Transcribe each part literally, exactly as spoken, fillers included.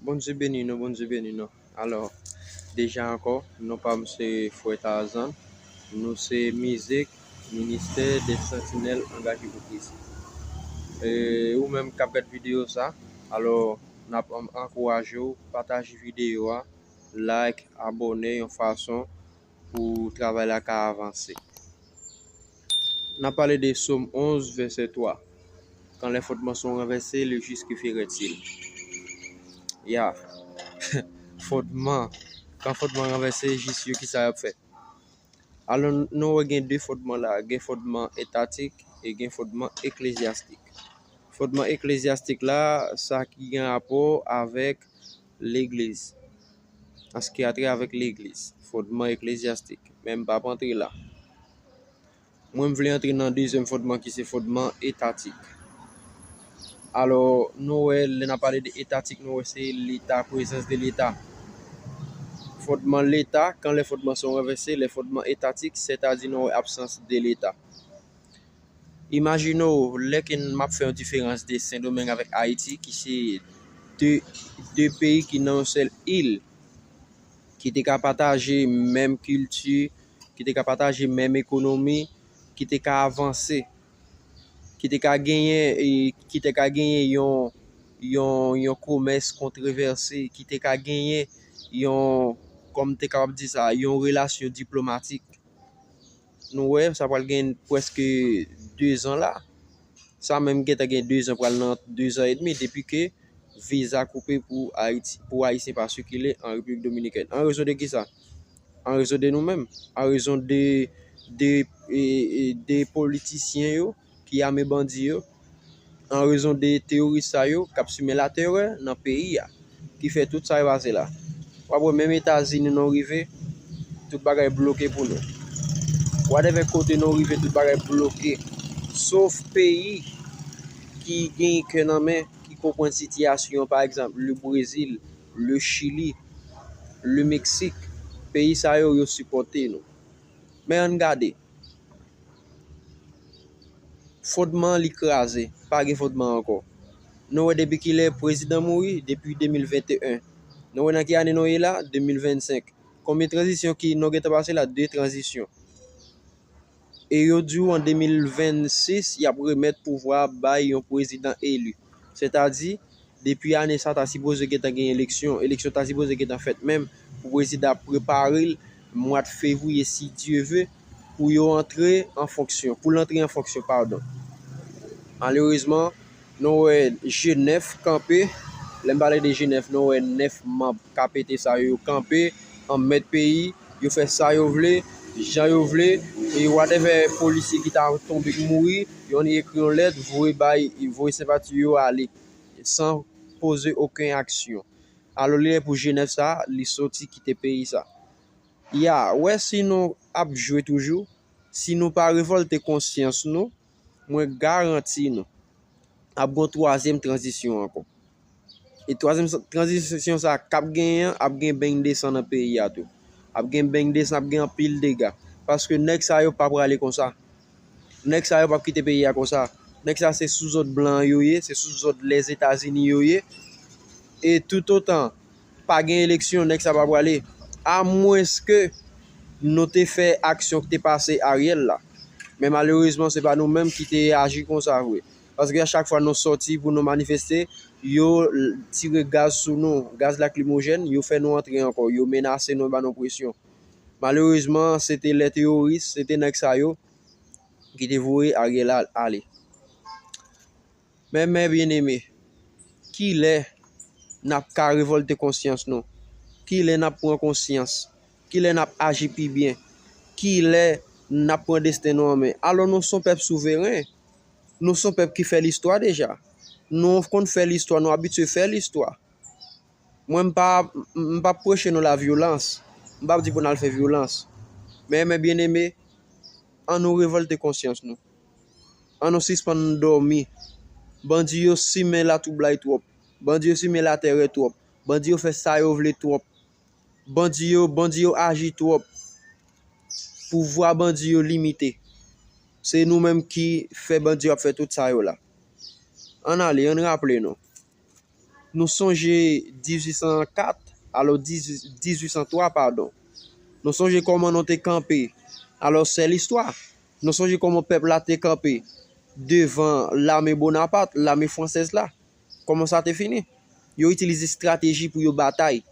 Bondye beni nou, Bondye beni nou. Alò, deja ankò, non pa m se Frè Tazan. Nou se Mizik, Ministè de Santinèl Angaje pou Kris. E, ou menm k ap gad videyo sa, alò, n ap ankouraje w pataje videyo a, like, abòne yon fason pou travay la ka avanse. N ap pale de Sòm onz, vèsè twa. Quand les fondements sont renversés, le juste que ferait-il? Ya. Fondman. Kan fondman ranvèse, jis yo, kisa y ap fè? Alò, nou wè gen de fondman la. Gen fondman etatik e gen fondman eklezyastik. Fondman eklezyastik la, sa ki gen rapò avèk legliz. Sa ki atè avèk legliz. Fondman eklezyastik. Men m p ap antre la. Mwen, m vle antre nan dezyèm fondman ki se fondman etatik. Alò, nou wè, lè n ap pale de etatik, nou wè se Leta, prezans de Leta. Fondman Leta, quand les fondements sont renversés, les fondements étatiques, sètadi nou wè absans de Leta. Imajine w, lè ke m ap fè yon diferans de Sendomeng avèk Ayiti, ki se de, de peyi ki nan yon sèl il, ki te ka pataje menm kilti, ki te ka pataje menm ekonomi, ki te ka avanse, ki te ka genyen, e, ki te ka genyen yon, yon, yon komès kontrevèse, ki te ka genyen yon, kòm te kapab di sa, yon relasyon diplomatik. Nou wè, sa pral gen prèske de zan la. Sa menm gentan gen de zan, pral nan de zan edmi depi ke viza koupe pou Ayiti, pou Ayisyen pa sikile an Repiblik Dominikèn. An rezon de kisa? An rezon de nou menm. An rezon de, de, e, e, de politisyen yo ki ame bandi yo. An rezon de teyoris sa yo k ap simen laterè nan peyi a, ki fè tout sa yo pase la. W ap wè menm Etazini nou rive, tout bagay bloke pou nou. Whatever kote nou rive, tout bagay bloke. Sof peyi ki gen kè nan men, ki konprann sitiyasyon, pa egzanp, le Brezil, le Chili, le Meksik, peyi sa yo, yo sipòte nou. Men ann gade. Fondman li kraze, pa gen fondman ankò. Nou wè depi kilè prezidan mouri? Depi de mil venteyen. Nou wè nan ki ane nou ye la? De mil vennsenk. Konbyen tranzisyon ki nou gentan pase la? De tranzisyon. E yo di w an de mil vennsis, y ap remèt pouvwa a bay yon prezidan eli. Sètadi, depi ane sa, ta sipoze gentan gen eleksyon. Eleksyon ta sipoze gentan fèt menm pou prezidan ap prepare l mwa fevriye, si Dye ve, pou yo antre an fonksyon, pou l antre an fonksyon, padon. Malerezman, nou wè Jenèf kanpe. Lè m pale de Jenèf, nou wè nèf manb K P T sa yo, yo kanpe an mèt peyi, yo fè sa yo vle, jan yo vle, e whatever polisye ki ta tonbe, ki mouri, yo annik ekri yon lèt, voye bay, voye senpati yo ale, san poze okenn aksyon. Alò, li lè pou Jenèf sa, li soti kite peyi sa. Ya, wè si nou ap jwe toujou, si nou pa revòlte konsyans nou, mwen garanti nou, ap gen yon twazyèm tranzisyon ankò. E twazyèm sa, tranzisyon sa k ap genyen an, ap gen beny de san nan peyi a tou. Ap gen beny de san, ap gen anpil dega. Paske nèg sa yo pa prale konsa. Nèg sa yo p ap kite peyi a konsa. Nèg sa se sou zòd blan yo ye, se sou zòd Lèzetazini yo ye. E toutotan pa gen eleksyon, nèg sa pa prale. Amwenske nou te fè aksyon ki te pase Ariel la. Men malerezman, se pa nou menm ki te aji konsa vre. Paske a chak fwa nou sòti pou nou manifeste, yo tire gaz sou nou, gaz lakrimojèn, yo fè nou antre ankò, yo menase nou, ba nou presyon. Malerezman, se te lè teyoris, se te nèg sa yo ki te voye Ariel a-, ale. Men, men byeneme, kilè n ap ka revòlte konsyans nou? Kilè n ap pran konsyans? Kilè n ap aji pi byen? Kilè n ap pran desten nou an men? Alò, nou se yon pèp souveren. Nou se yon pèp ki fè listwa deja. Nou konn fè listwa, nou abitye fè listwa. Mwen, m pa, m p ap preche nou lavyolans. M p ap di pou n al fè vyolans. Men, men byeneme, ann nou revòlte konsyans nou. Ann nou sispann dòmi. Bandi yo simen latwoublay twòp. Bandi yo simen latèrè twòp. Bandi yo fè sa yo vle twòp. Bandi yo, bandi yo aji twòp. Pouvwa bandi yo limite. Se nou menm ki fè bandi yo ap fè tout sa yo la. Ann ale, ann raple nou. Nou sonje dizuit san kat, alò dizuit san twa, padon. Nou sonje kòman nou te kanpe. Alò, sèl istwa. Nou sonje kòman pèp la te kanpe devan lame Bonapat, lame fransèz la. Kòman sa te fini? Yo itilize estrateji pou yo batay.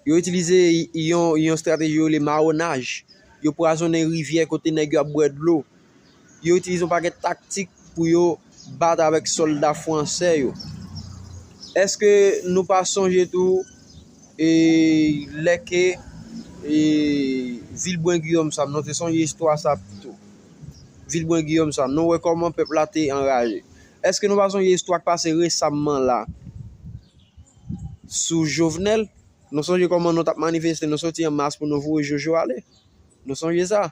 Yo itilize yon, yon estrateji yo rele mawonaj. Yo pwazonnen rivyè kote nèg yo ap bwè dlo. Yo itilize yon pakèt taktik pou yo bat avèk sòlda fransè yo. Èske nou pa sonje tou, e, lè ke, e, Vilbrun Guillaume sa, nou te sonje istwa sa tou? Vilbrun Guillaume sa, nou wè kòman pèp la te anraje. Èske nou pa sonje istwa k pase resamman la sou Jovenel? Nou sonje kòman nou t ap manifeste, nou soti an mas pou nou voye Jojo ale. Nou sonje sa?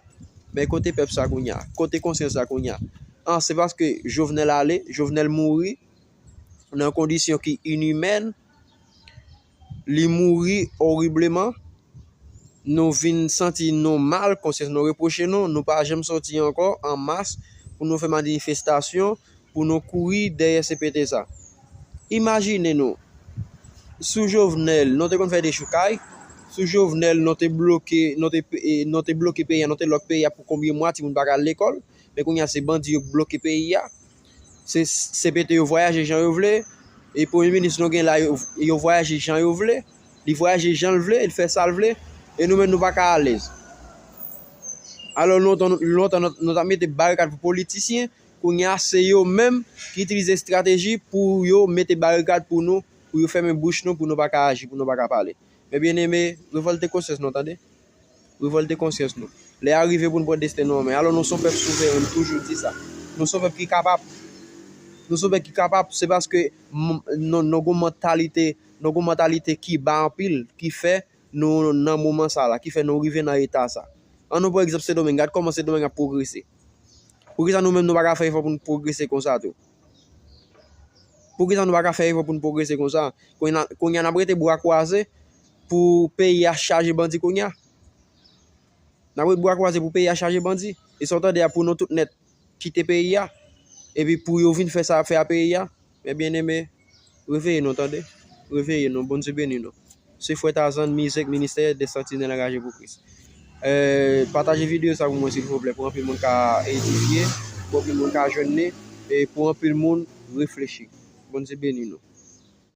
Men kote pèp sa kounye a? Kote konsyans sa kounye a? An, se paske Jovenel ale, Jovenel mouri nan kondisyon ki inimèn, li mouri oribleman, nou vin santi nou mal, konsyans nou repwoche nou, nou pa janm soti ankò an mas pou nou fè manifestasyon, pou nou kouri dèyè C P T sa. Imajine nou, sou Jovenel, nou te konn fè dechoukay, sou Jovenel, nou te bloke, nou te, e, nou te bloke peyi a, nou te lòk peyi a pou konbyen mwa, timoun pa ka al lekòl, men kounye a se bandi yo k bloke peyi a. Se C P T yo vwayaje jan yo vle, e premye minis nou gen la, yo, yo vwayaje jan yo vle, li vwayaje jan l vle, li fè sa l vle, e nou menm nou pa ka alèz. Alò lontan, lontan nou, nou t ap mete barikad pou politisyen, kounye a se yo menm ki itilize estrateji pou yo mete barikad pou nou, pou yo fèmen bouch nou, pou nou pa ka aji, pou nou pa ka pale. Men byeneme, revòlte konsyans nou, tande. Revòlte konsyans nou. Lè a rive pou n pran desten nou an men. Alò nou se yon pèp souveren, m toujou di sa. Nou se yon pèp ki kapab. Nou se yon pèp ki kapab, se paske m, nou, nou gon mantalite, nou gon mantalite ki ba anpil, ki fè nou nan moman sa la, ki fè nou rive nan eta sa. An nou pran egzanp Sendomeng, gad kòman Sendomeng ap pwogrese. Poukisa nou menm nou pa ka fè efò pou n pwogrese konsa tou? Poukisa nou pa ka fè efò pou n pwogrese konsa? Kounye a, kounye a n ap rete bra kwaze pou peyi a chaje bandi kounye a? N ap rete bra kwaze pou peyi a chaje bandi? E sa w tande a pou nou tout nèt kite peyi a? Epi pou yo vin fè sa y ap fè a peyi a? Men byeneme, reveye nou, tande. Reveye nou, Bondye beni nou. Se frè Tazan, Mizèk, Ministè dè Santinèl Angaje pou Kris. Eh, pataje videyo sa pou mwen silvouplè, pou anpil moun ka edifye, pou anpil moun ka jwenn li, e pou anpil moun reflechi. Bondye beni nou.